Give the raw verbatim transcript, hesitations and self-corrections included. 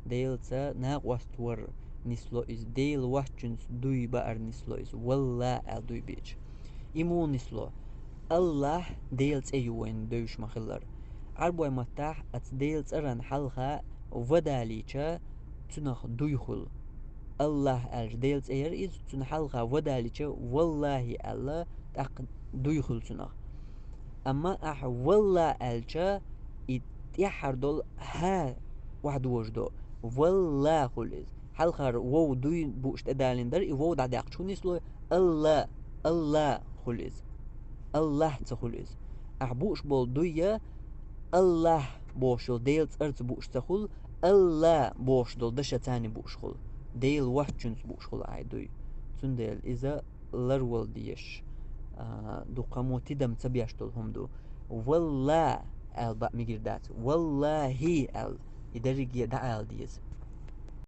Делаца накъост вар нисло иза, Дела воацачунца дуй баар нисло иза, валла аьл дуй биъча. И муха нисло? Аллахь Дела цӀе ю вайна девзаш ма-хиллара. Ӏарбой маттахь аца Дела цӀеран хьалха ва далийча, цунах дуй хул. Аллахь аьлча Дела цӀе яр иза, цунна хьалха ва далийча, валлахьи аьлла, тӀаккха дуй хул цунах. Амма ахь валла аьлча, и тӀеххьара долу хьа охьадожа до. Валла хуьлу иза. Хьалхара вов дуй бууш тӀедалийна дара, и вов дӀадаьккхача хӀун нисло? Алла, Алла хуьлу иза. Аллахь ца хуьлу иза. Ахь бууш болу дуй я Аллахь бохуш йолу Делан цӀарца бууш ца хуьлу, Алла бохуш долу дашаца бууш хуьлу. Дела воацачунца бууш хуьлу ахь дуй. Цундела иза ларвала дезаш, а, дукха мо тидам ца беш долу хӀума ду. Валла аьлла баа мегар дац. Валлахьи аьлла. И дерриге дӀаала деза.